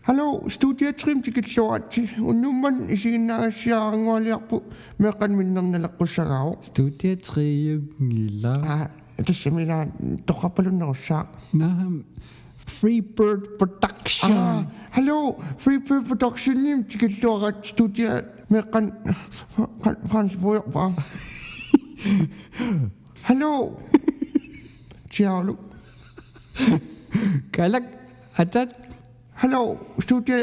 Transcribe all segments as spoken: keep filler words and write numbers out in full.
Hallo, Studio Trim tikilluaritsi. Unnummanna isiginnaagassiaraanngualiarput, meeqqanik minnerneq naleqqussagaavoq. Studio Trim-ngila. Aa, tassami ila toqqarpalunnerussaaq. Naam, Free Bird Production. Aa, hallo, Free Bird Production-imik tikilluaritsi, Studio meeqqanik Fra-, Frans puiorpaa. Hallo. Ciao. Kalak, atat. Hallo, Studio.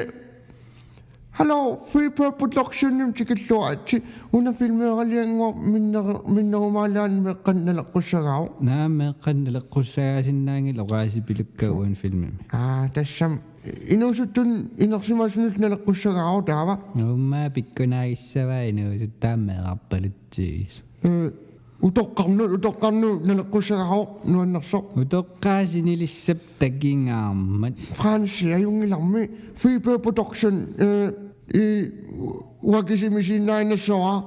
Hallo, Free Bird Production-imik tikilluaritsi. Una filmeeraliannguaq minner-, minnerumaalaanni meeqqanik naleqqussagaavoq. Naamik, meeqqanik naleqqussagaasinnaanngilaq oqaasipilukka uani filmimi. Aa, tassami inuusuttunut inersimasunullu naleqqussagaavoq taava. Uummaa pikkunaagissavaa inuusuttut aamma meerarpalutsigisut. Ee, utoqqarnut, utoqqarnut naleqqussagaavoq nuannersoq. Utoqqaat sinilissap takingaarmat. Fransi ajunngilarmi Free Bird Production, ee, i-, uanga kisimisiinnaannassavara.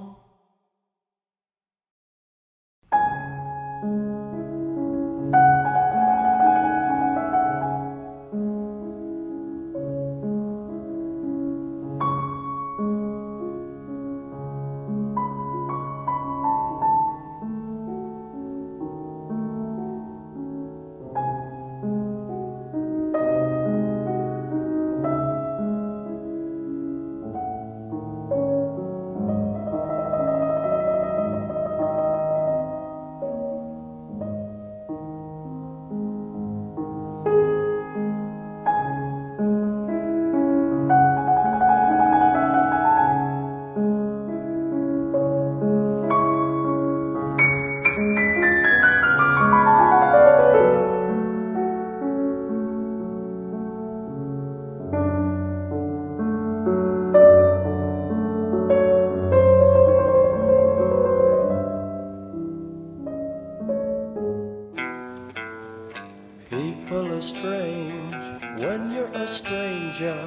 People are strange when you're a stranger.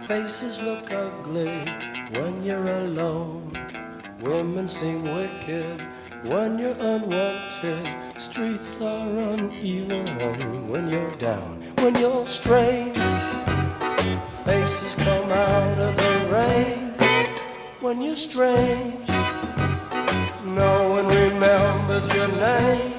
Faces look ugly when you're alone. Women seem wicked when you're unwanted. Streets are uneven when you're down. When you're strange, faces come out of the rain. When you're strange, no one remembers your name.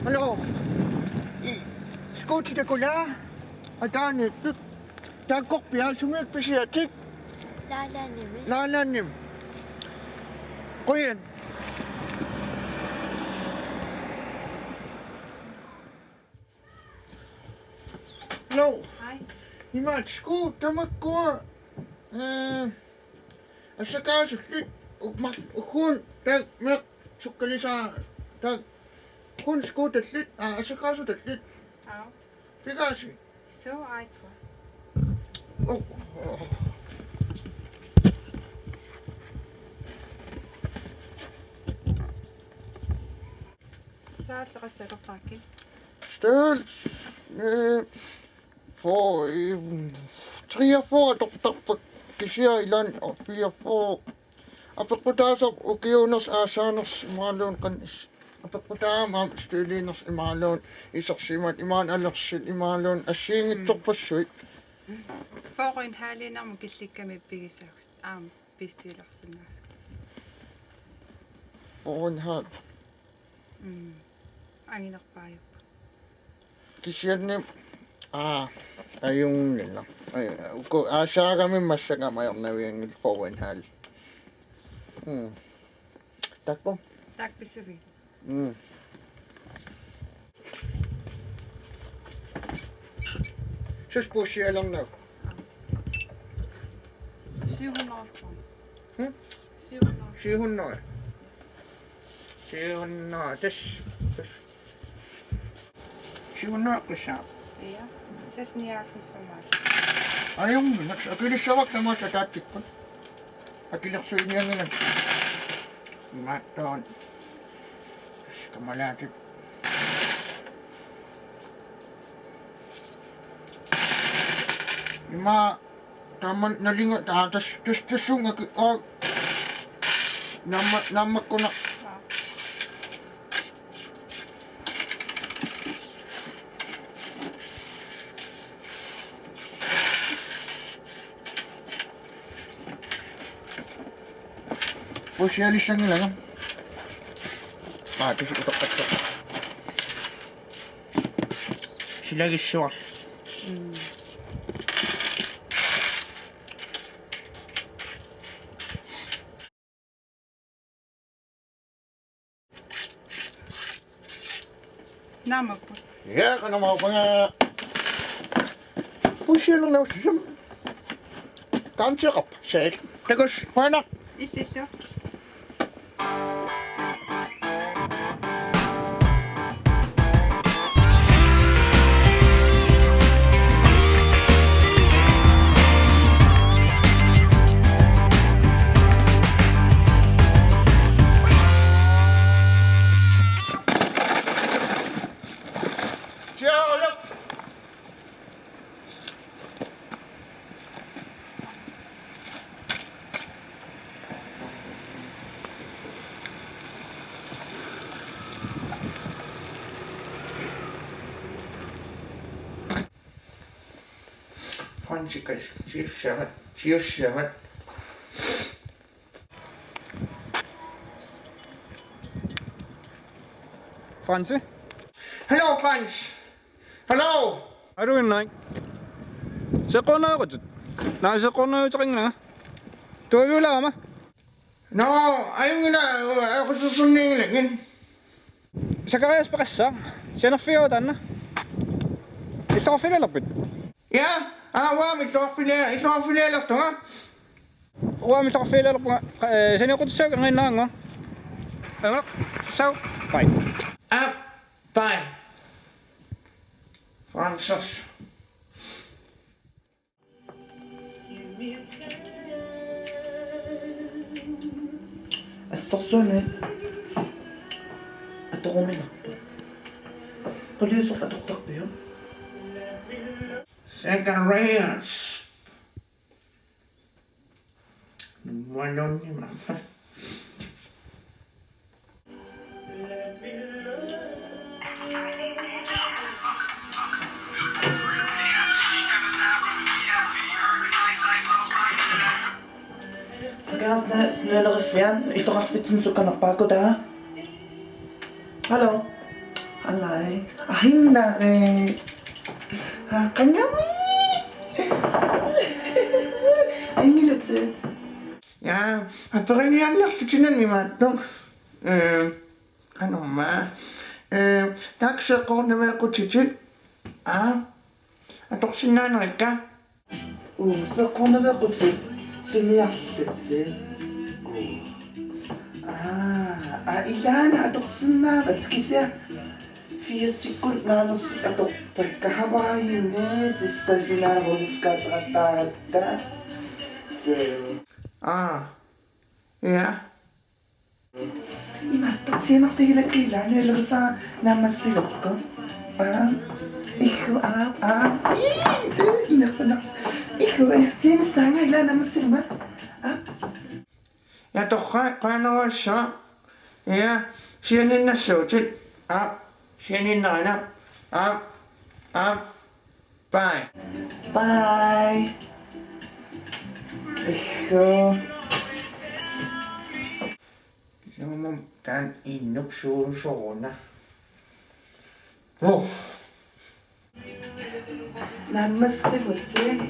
Hallo. I, skuutit takullugit. Ataaniittut. Taakkorpiaat, sumiikkut pisiatit? Laalanimi. Laalanimi. Qujan. Hallo. Hej. Imaattoq skuut tamakkua, ee, assakaasullit, u-, mar-, ugguuna taava meeqqat sukkalisaat taava ugguuna skuutallit, aa, assakaasutallit. Aap. Pigaasi. Suu, aappoq. Oh, oh. Størrelse, qassit atorpaakkit? Størrelse, øh, for, øh, treogfyrre atortarpakka, kisianni ilaanni, og fireogfyrre. Apeqqutaassaaq ukiuunersoq, aasaanersoq imaluunniit qanoq is-, apeqqutaammat aamma støvliinersoq imaluunniit isersimat imaluunniit alersit imaluunniit assigiinngitsorpassuit. Fyrre en halviinnarmut killikkami pigisavut aamma pistiilersinnaasut. Fyrre en halv. Mm. Anginerpaajupput. Kisianni, aa, ajunngilaq. Aj, uku aasaagami massakkut ajornavianngillat fyrre en halv. Mm. Takku. Tak, pissavigit. Mm. Suut puussialernagu? Syv hundrede kroner. Hmm? Syv hundrede. Syv hundrede. Syv hundrede. Tassa. Tassa. Syv hundrede qissaaq. Ja. Seks nioghalvfems kroner. Ajunngilaq, akilissavara tamaasa ataatikkut. Akilersuiniannginnami. Imaattoq. Kamalaatit. Ima taman nalinga ta tas tas tassunga ki o. Namma nammakkunaq. Puussialissanngilanga. Aa, tusu utoqqattoq. Silagissuar. Mm. Naammakkut. Ja, kanamaupangaa. Puussialernagu sisam. Kaamsiaqap, saak. Takuss, qujanaq. Illillu. Fransikas, siussavat, siussavat. Fransi? Hello, Frans. Hello. Aruinnaq. Seqqornavequtit? Naa, seqqornaveqanngilanga. Tuaviulaama? Nå, ajunngilaq, ajoqusersornianngilanga. Sakarias peqassaaq. Sianerfigaara taanna. Illoqarfilialerpit? Ja, aa, uanga illoqarfilia-, illoqarfilialertunga. Uanga illoqarfilialerpunga, eh, saniaqqutissaagut angajoqqaannarnanga. Angajoqqaannaq, sau, bye. Aa, bye. Francis. Assorsuarnik atoruminarpoq. Quliusoq atortarpiuk? Zacharias. Nuannunnimmat. Sukkanerfiat, illoqarfitsinnut sukkanerpaakkutaa. Hallo. Alai. Ahinnare. Aa, qanami. Aingilati. Ja, aperiniannerlutinani maattoq. Eh, qanormaa. Eh, taakku seqqornavequtit. Aa. Atorsinnaanerikka? Uu, seqqornavequtit suniarlutit. Uu. Aa, aa, ilaana atorsinnaavat kisianni firsikkut naanersoq atorpakka Hawaiimi sissaq sinaarunskaateqattaaratta. So. Aa. Ja. Imaattoq sianerfigilakka ilaanni ilisaa naammassigukku. Aa. Iggu, aa, aa. Ii, tee, inerpana. Iggu, eh, sianissaanga ilaa naammassiguma. Aa. Ja, torrak, qujanarsuaq. Ja, sianiinnassuutit. Aa, sianiinnarina. Aa, aa. Bye. Bye. Iggu. Kisianni taanna innuk suusoruna. Oh. Naammassigutit.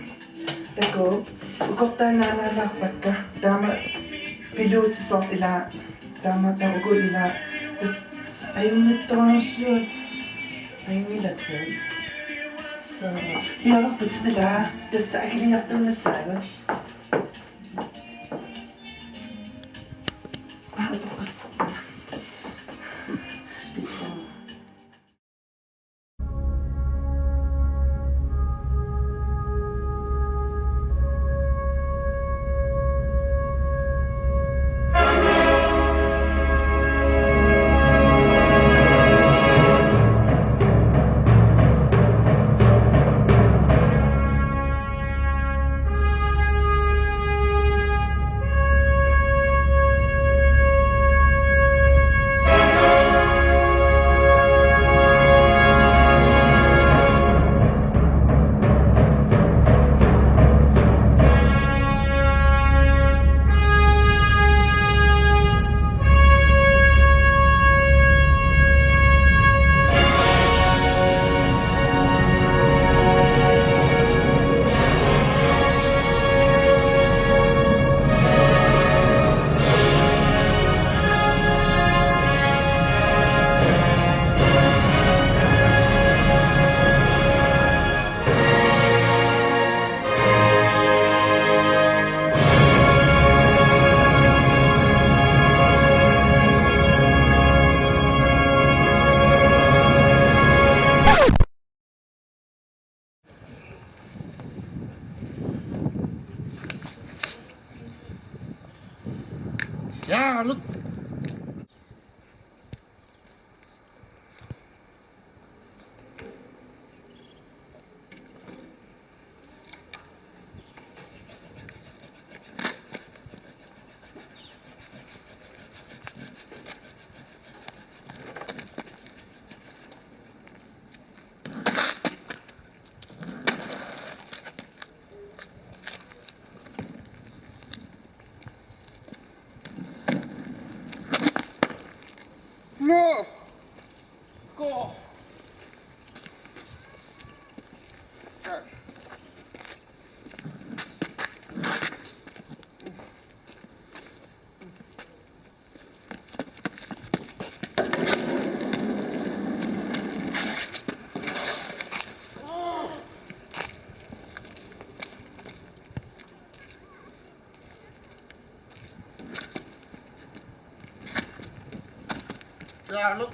Takuuk, ukortaannaanaalaarpakka. Taama piluutisoq ilaa. Taamaattumik uku ila tassa ajunngitsorujussuuvoq, ajunngilatit. So, piareerputit ila tassa akiliartuunnassaagut. Aa, utoqqatserpunga. Pissaagut. Ja, look. No! Go! Ja, look.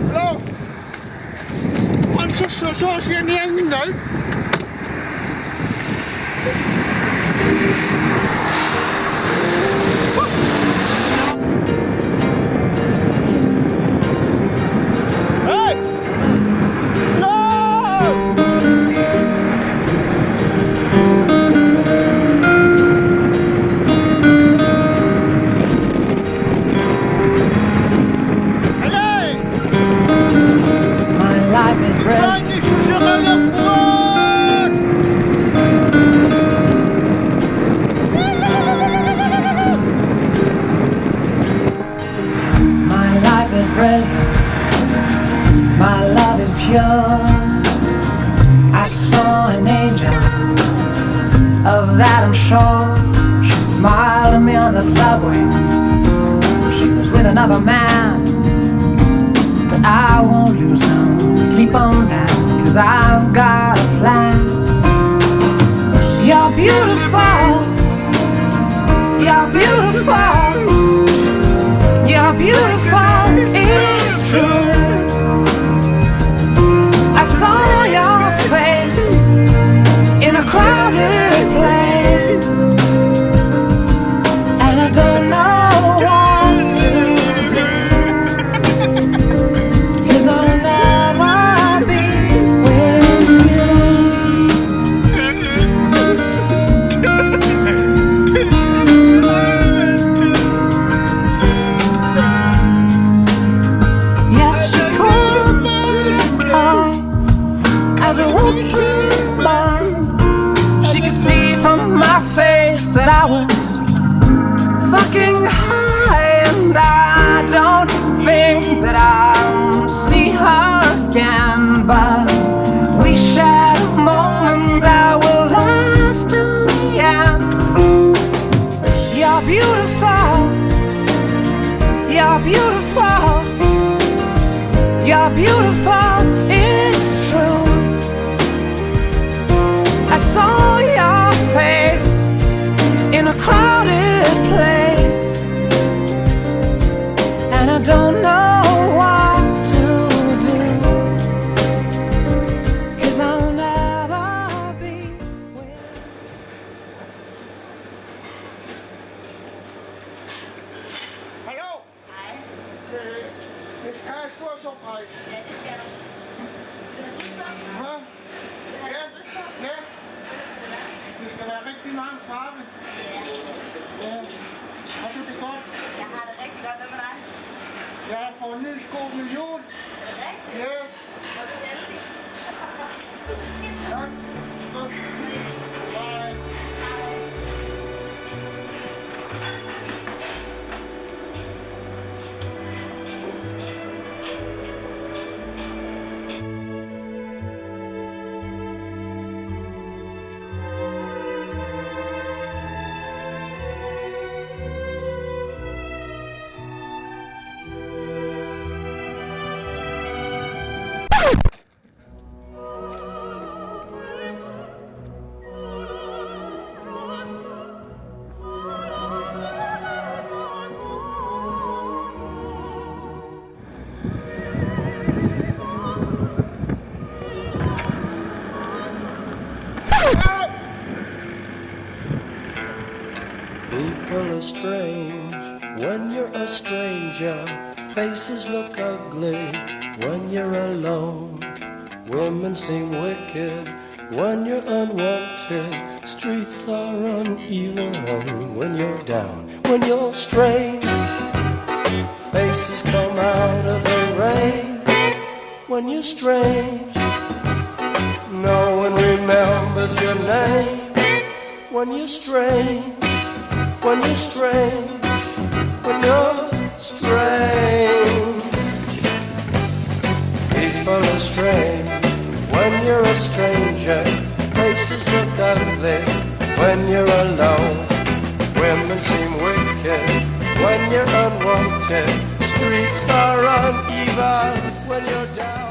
Hello. One, two, three, four, five, six, seven, eight, nine. Hey! No! Hey! My life is bread. My life is bread. My love is pure. I saw an angel. Of that I'm sure. She smiled at me on the subway. She was with another man. But I won't lose no sleep on that, 'cause I've got a plan. You're beautiful, you're beautiful, you're beautiful, it's true. I saw your face in a crowded place, and I don't know what to do, 'cause I'll never be with you. Beautiful, it's true. I saw your face in a crowded place, and I don't know what to do, 'cause I'll never be with. Hallo? Hej. Øh, jeg skal have en stor sukkerris. Ja, det skal du. Vil du have ristopper? Hvad? Vil du have Ja. ristopper? Ja. Hvad skal det være? Det skal være rigtig mange farve. Ja. Ja. Har du det godt? Jeg har det rigtig godt. Hvad med dig? Jeg har fået en ny sko med hjul. Er det rigtigt? Ja. Hvor er du heldig. Tak. Bye. People are strange when you're a stranger. Faces look ugly when you're alone. Women seem wicked when you're unwanted. Streets are uneven when you're down. When you're strange, faces come out of the rain. When you're strange, no one remembers your name. When you're strange, when you're strange, when you're strange. People are strange when you're a stranger. Faces look ugly when you're alone. Women seem wicked when you're unwanted. Streets are uneven when you're down.